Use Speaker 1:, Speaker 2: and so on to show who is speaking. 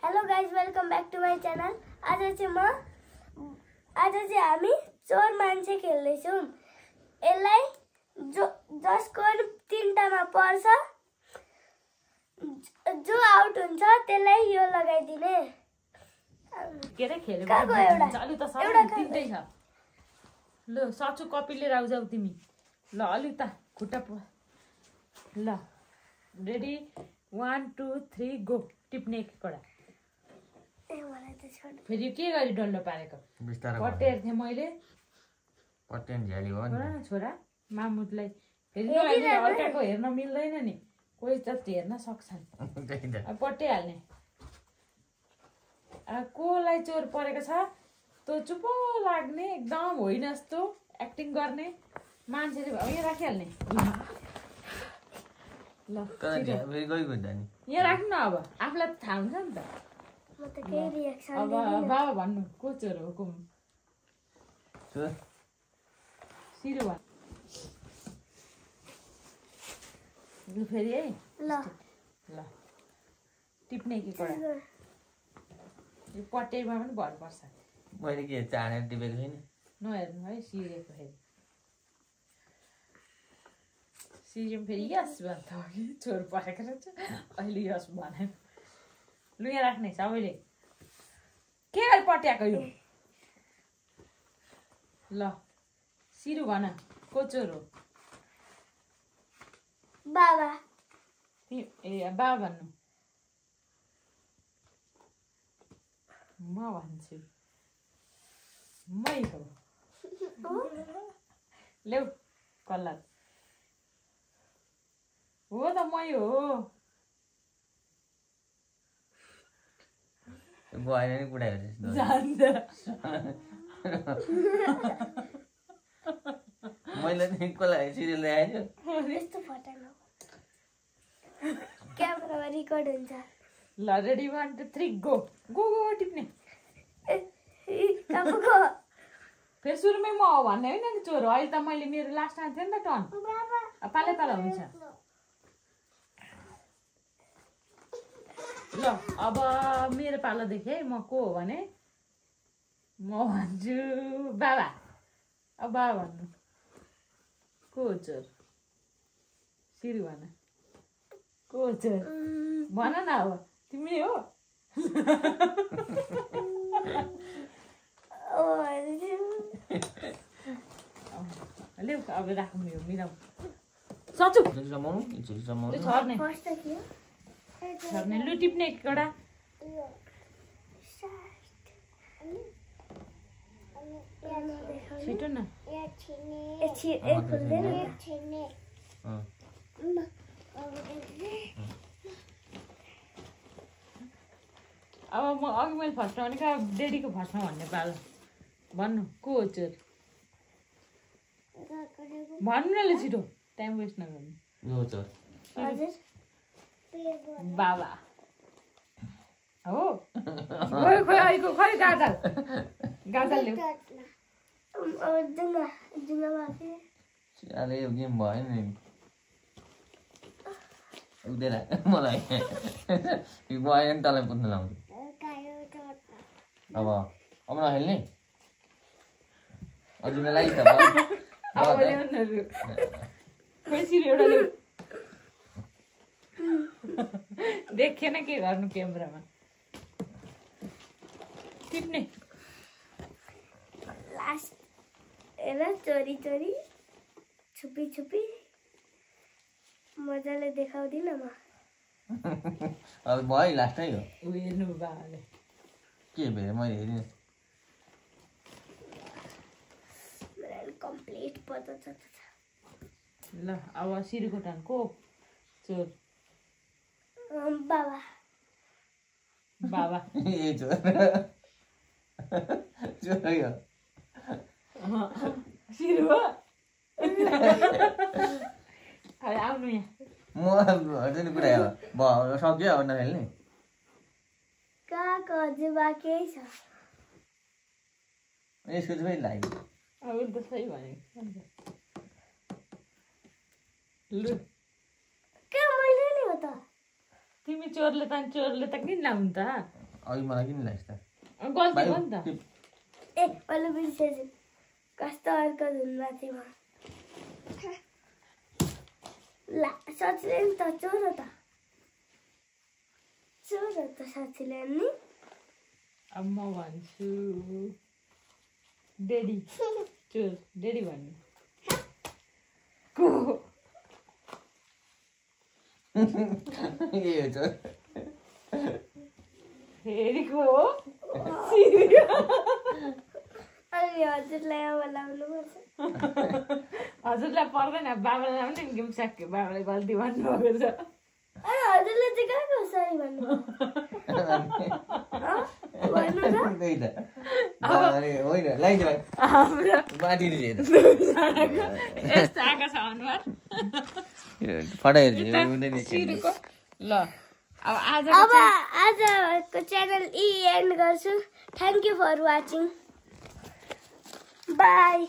Speaker 1: Hello guys welcome back to my channel. आज चाहिँ हामी चोर मान्छे खेल्दैछौँ। यसलाई जसको 3टामा पर्छ जो आउट हुन्छ त्यसलाई यो लगाइदिने।
Speaker 2: के रे खेलेको अलि त सबै तिनटै छ। ल सचु कपी लिएर आउ जाऊ तिमी। ल अलि त खुट्टा ल रेडी 1 2 3 गो। टिप्ने एककडा फेरि के गरी डल्लो पारेको पटेर थिएँ मैले।
Speaker 3: पटेन झ्याली हो
Speaker 2: नि छोरा मामुतलाई फेरि अर्काको हेर्न मिल्दैन नि, कोही त हेर्न सक्छन् पट्याइहाल्ने। कोलाई चोर परेको छ त्यो चुपो लाग्ने एकदम होइन जस्तो एक्टिङ गर्ने मान्छेले यहाँ राखिहाल्ने। ल यहाँ राख्नु न, अब आफूलाई त थाहा हुन्छ नि त। अब बाबा भन्नु को चोर हो को सिरु भन्नु फेरि है। ल टिप्ने कि कडा यो पटेमा पनि भर पर्छ।
Speaker 3: मैले के चानेर टिपेको छैन,
Speaker 2: नहेर्नु है सिरेको फेरि सिरियम फेरि यस भन्छ कि चोर परेको रहेछ अहिले यस भनेन। लु यहाँ राख्ने सबैले के गरी पट्याएको यो। ल सिरु भन को चोर हो।
Speaker 1: बाबा
Speaker 2: ए बाबा भन्नु। म भन्छु मै हो। लेउ कल्ला हो त मै हो।
Speaker 3: गएन नि कुटायो मैले कसलाई सिरियल देखाएको
Speaker 1: यस्तो फटाउनु क्यामेरामा रेकर्ड हुन्छ।
Speaker 2: ल रेडी 1 2 3 गो गो गो टिप्ने। फेरि सुरुमै म हो भन्ने होइन नि चोर। अहिले त मैले मेरो लास्टमा थियो नि त टर्न, पालै पाला हुन्छ। ल अब मेरो पालोदेखि है म को हो भने म भन्छु बाबा। अब बाबा भन्नु को हो चोर। सिरु भन को हो चोर भन न। अब तिमी हो। ले अब राख्नु यो मिलाउ सचु छर्ने। लु टिप्ने एककडा छिटो न। अब म अघि मैले फर्स्टमा भनेको डेडीको फर्स्टमा भन्ने पालो भन्नु को हो चोर भन्नु न। ल छिटो टाइम वेस्ट नगर्नु। बाबा हो खोइ अहिलेको खै गाजल गाजल ल्याउ।
Speaker 3: यो गेम भएन नि उदेर मलाई भएन नि तँलाई पुग्नु लाउँछु। अब नखेल्ने अझै लागि छ
Speaker 2: देखेन के गर्नु क्यामेरामा टिप्ने।
Speaker 1: लास्ट हेर चोरी चोरी छुपी छुपी मजाले देखाउँदिनँ म।
Speaker 3: अब भयो लास्टै हो।
Speaker 2: ऊ हेर्नु बाबाले
Speaker 3: के भयो मैले हेरिनँ।
Speaker 1: कम्प्लिट पत्ता छ।
Speaker 2: ल अब सिरुको टर्न को चोर।
Speaker 1: बाबा
Speaker 2: बाबा
Speaker 3: ए चोर चोर हो
Speaker 2: सिरु हो। आउनु यहाँ
Speaker 3: म हुन्छ नि कुरा अब सक्यो अब नखेल्ने।
Speaker 1: कहाँको अझै बाँकी छ
Speaker 3: यसको चाहिँ फेरि लाग्यो।
Speaker 2: अब त सही भनेको लु
Speaker 1: कहाँ मैले नि हो त।
Speaker 2: तिमी चोरले त किन लाउनु त।
Speaker 3: अघि मलाई किन लाग्छ त
Speaker 2: गल्ती हो नि त
Speaker 1: ए मैले बिर्सेछु कस्तो अर्को धुनमा थियो म ला साँच्चै नि त चोर त साँच्चीले नि
Speaker 2: अब म भन्छु डेडी चोर डेडी भन्नु को
Speaker 3: के हो चोर
Speaker 2: फेरि को हो
Speaker 1: अनि हजुरलाई अब लाउनुपर्छ
Speaker 2: हजुरलाई पर्दैन बाबालाई लाउने नि गेम सक्यो बाबाले गल्ती भन्नुभएको छ
Speaker 1: अनि हजुरले चाहिँ कहाँको सरी भन्नु भन्नु त
Speaker 3: त्यही त अरे होइन लाइन
Speaker 2: हाम्रो
Speaker 3: बाँधिनु
Speaker 2: यस्तो आएको छ अनुहार
Speaker 3: फटाइहरू
Speaker 2: सिरुको ल अब
Speaker 1: आजको च्यानल एन्ड गर्छु thank you for watching by